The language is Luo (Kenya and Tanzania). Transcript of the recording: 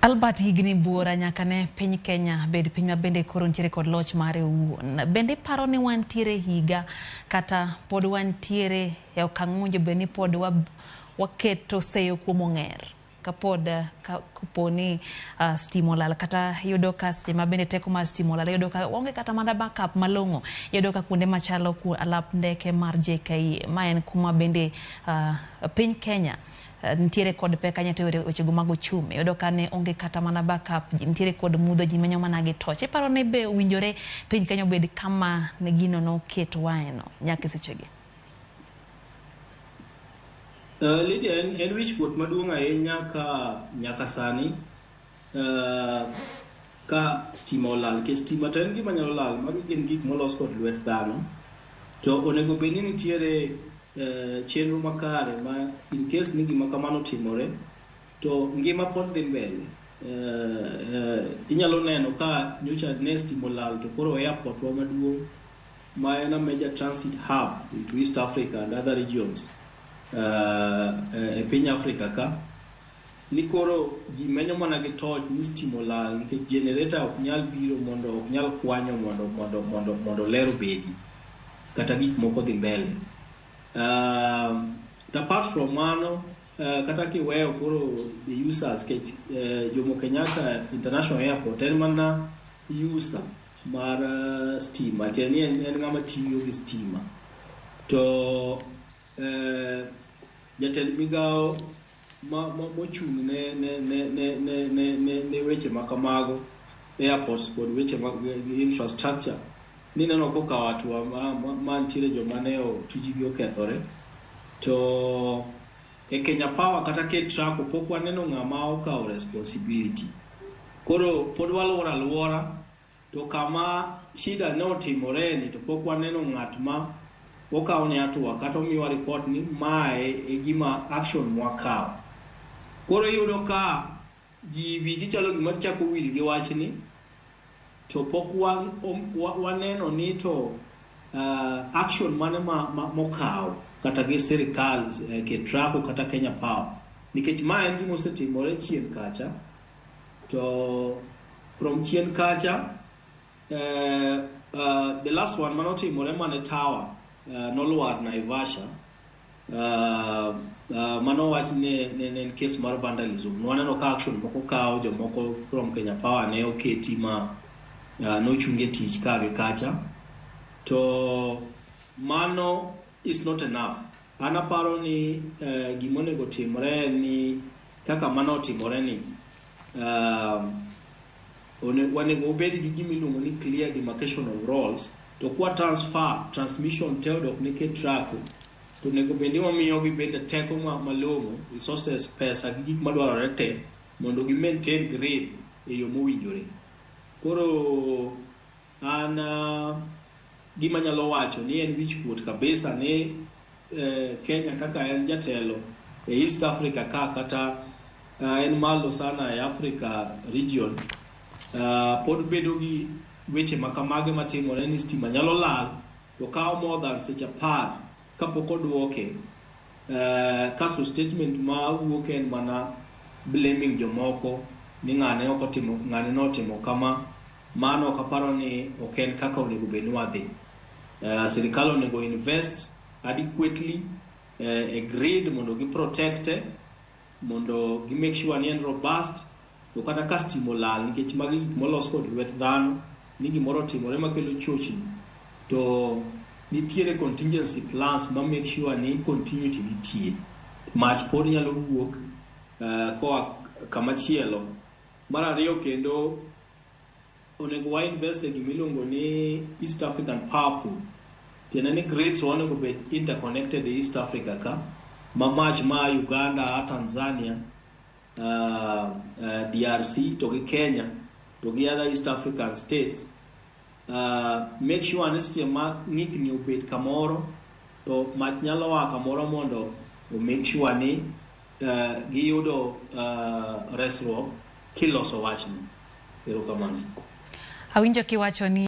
Albert, higni buora nyaka ne piny Kenya bed piny ma bende koro nitiere kod loch mare owuon. Bende iparo ni wantiere higa kata pod wantiere e okang' mowinjo bed ni pod waketo seyo kuom ong'er kapod kapo ni stima olal kata yudo ka seche ma bende teko mar stima olal, iyudo ka onge kata mana backup malong'o. Iyudo ka kuonde machalo alap ndeke mar JKIA, ma en kuma bende piny Kenya nitiere kod pek ahinya to wechego mag ochumi. Iyudo ka ne onge kata mana backup, nitiere kod mudho, ji menyo mana gi toch. Iparo ni be owinjore piny Kenya obed kama ne gino noketwaeno nyaka e sechegi? Lydia, en wich kuot maduong' ahinya ka nyaka sani ka stima olal, nikech stima to en gima nyalo lal, magi gin gik molos kod lwet dhano. To onego bed ni nitiere chenro makare ma in case ni gima kamano otimore to ngima pod dhi mbele. Inyalo neno ka nyocha ne stima olal to koro airport wa maduong' ma en a major transit hub into East Africa and other regions e piny Africa ka ni koro ji menyo mana gi toch ni stima olal nikech generator ok nyal biro mondo ok nyal kwanyo mondo ler obedi kata gik moko dhi mbele. To apart from mano, kata kiweyo koro the users, kech Jomo Kenyatta International Airport en mana user mar stima, tiende ni en ng'ama tiyo gi stima. To jatend migao mochung' ne weche ma kamago, airports kod weche mag infrastructure, nineno kokawo hatua ma nitiere joma ne tijgi okethore. To e Kenya Power kata KETRACO pok waneno ng'ama okawo responsibility. Koro pod waluoro aluora to kama shida ne otimore ni to pok waneno ng'at ma okawo ne hatua kata omiwa report ni mae e gima action mwakawo. Koro iyudo ka ji wigi chalo gima chako wil gi wachni to pok waneno ni to action mane ma mokaw kata gi sirikal, KETRACO kata Kenya Power, nikech ma en gima osetimore chien kacha. To from chien kacha, the last one manotimore mane tower nolwar Naivasha, mano wach ne en case mar vandalism. Nwaneno ka action moko kaw jomoko from Kenya Power ne oketi ma nochung e tich ka gi kacha. To mano is not enough. An aparo ni gimonego timre en ni kaka mano otimore ni onego obed gi gima iluongo ni clear demarcation of roles. To kwa transfer transmission te odok ne KETRACO, to onego bed ni wamiyogi bende teko malong'o, resources, pesa gi gik madwarore te mondo gi maintain grid e yo mowinjore. Koro an gima anyalo wacho ni en wich kuot kabisa ni Kenya kaka en jatelo e East Africa ka kata en malo sana e Africa region, pod bedo gi weche ma kamage matimore ni stima nyalo lal to kawo more than seche 10 kapok oduoke. Kasto statement ma wuok en mana blaming jomoko ni ng'ane ok otimo, ng'ane notimo kama. Mano ok aparo ni ok en kaka onego bed ni wadhi. Sirikal onego invest adequately e grid mondo gi protect, mondo gi make sure ni en robust. To kata ka stima olal, nikech magi gik molos kod lwet dhano, ni gimoro otimore makelo chochni, to nitiere contingency plans ma make sure ni continuity nitie. Mach pod nyalo wuok koa kama chielo. Mar ariyo kendo, onego wa invest e gima iluongo ni East African Power Pool. Tiende ni grids onego bed interconnected e East Africa ka, ma mach ma Uganda, Tanzania, DRC to gi Kenya to gi other East African states, make sure ni seche ma ng'ikni obet kamoro to mach nyalo a kamoro mondo o make sure ni giyudo resruok kiloso wachni. Erokamano. Awinjo kiwacho ni